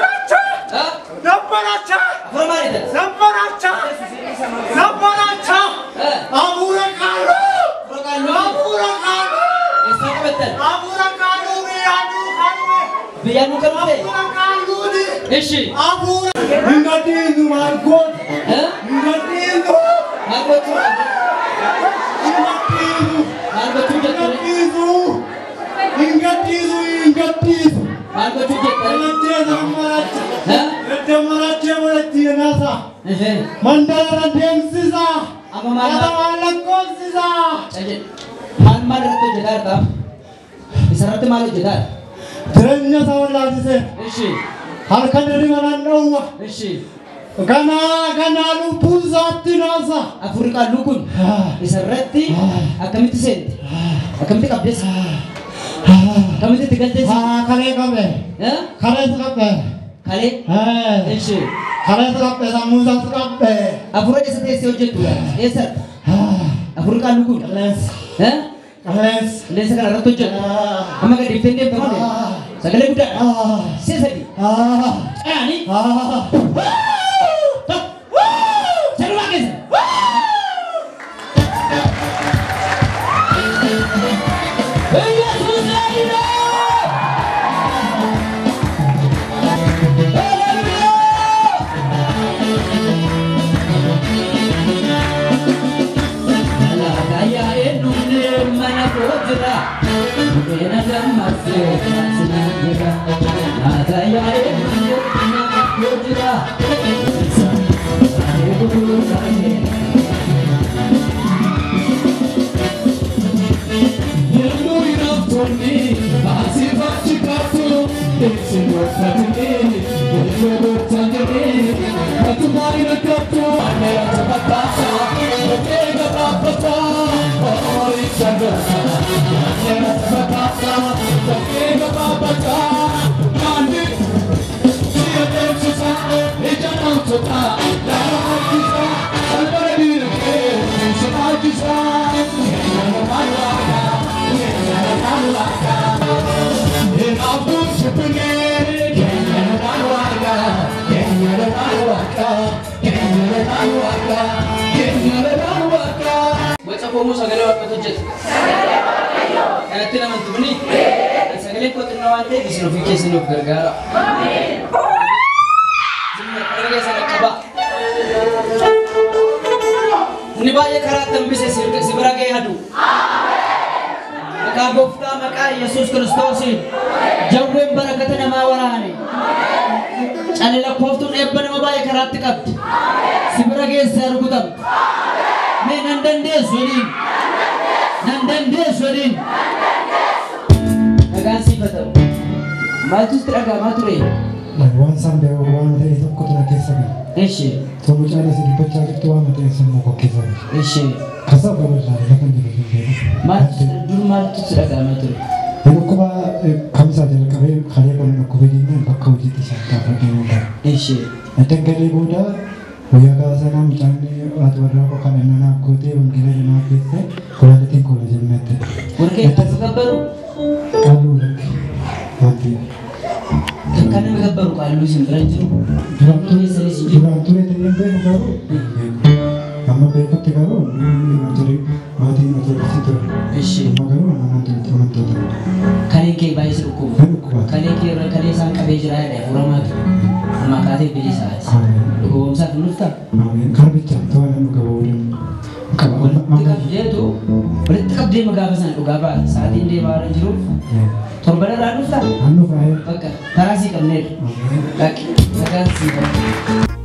Namaracha! Namaracha! Afura maaliidha? Namaracha! Namaracha! Abuura qaaluu! Afura qaalluu. Abuura qaaluu! Eessaa qabattan? Abuura qaaluu biyyaan duukaa dhufe! Biyyaan duukaa dhufe? Abuura qaalluuti! Ishi. Abuura! Hin gadhiisu maal goota? Hin gadhiisu! Maal gochuu? Hin gadhiisu! Maal gochuu Hin jettu? gadhiisu! Hin gadhiisu! Hin gadhiisu! Maal gochuu jettu? Dhalatee namaracha! Dammarachee walitti naasa! Mandara deemsisa! Amma maal Katamaa lakkoofsisa! Maal maal irratti hojjetaa jirta? Isarratti maal hojjetaa? Jireenya isaa wallaalchisee Ishi. harka dirriba nan dhowwa. Ishi. Ganaa ganaa lubbuu isaatti naasa. Afurri qaalluu kun isarratti akkamitti seente? Akkamitti qabdes? Akkamitti itti galtees? Kalee qabe. Kalee qabe. Kalee? Ishi. Kalee qabe sammuu isaatti qabe. Afura eessa teessee hojjettudha? Eessatti? Afurri qaalluu kun? Qilleensa. Qilleensa. Qilleensa kana irratti hojjetu. Amma gadi dhiiftee deemta malee. Sagalee guddaadha. Si'a sadii. Caanii. Tokko. Sadumaa keessa. Iyyasuus laayinaa! Waca qomoo sagalee waaqatu hojjeta. Kanatti namantu kuni sagalee koo xinnoo waan ta'eef isin ofii keessan of gargaara. Zimma qarqara keessan qaqqabaa. Inni baay'ee karaa itti hambise si bira ga'ee hadu. Maqaa gooftaa maqaa Yesuus Kiristoosiin jawween barakata namaa waraane. Cale lakkooftuun eebba nama baay'ee karaatti qabdi. Si bira geessee rukutamti. Mee nan dandeessu waliin. Nan dandeessu waliin. Nagaan siif haa ta'u. Maaltu sitti dhaga'amaa ture? Waan isaan beeku waan ta'e tokkotu na keessa gala. Ishi. Osoo mucaan asii dubbachaa jirtu waan ta'e sammuu koo keessa gala. Ishi. Kasaa babal'aa lafa jiru sun beeku. Maaltu dur maaltu sitti dhaga'amaa ture? Dhukkuba kamisaa jalqabee kalee kun dhukkubee jennaan bakka hojiitti isaan gaafadhee booda. Ishi. Addan galee booda guyyaa gaafa sanaa mucaan haati warraa koo kan inni naaf gootee wangeela naaf geesse kulaalitiin koo jennette. Warqee kan gabbaru? Qalluu lakki. Wanti. Kan nama gabbaru qalluu isin bira hin jiru. Duraan ture ta'ee beeku garuu hin beeku. Amma beekutti garuu maatiin ortodoksii ture. Ishi. Amma garuu amantoota. Kaleen kee baay'ee si dhukkuba. Ni dhukkuba. Kalee kee irra kalee isaan qabee jira jedhe furamaatu. Amma kaatee bilisaati. Dhukkubumsaaf hin dhuftaa? Ameen. Karbicha to'annaa dhuga ba'uu qaba. Walitti qabdeetu walitti qabdee gaafa sana dhugaa ba'a. Sa'aatiin deemaa waan jiruuf torban irraa dhuftaa? Annu faayee. Bakka taraa sii qabneedha. Dhaqi nagaan sii ba'a.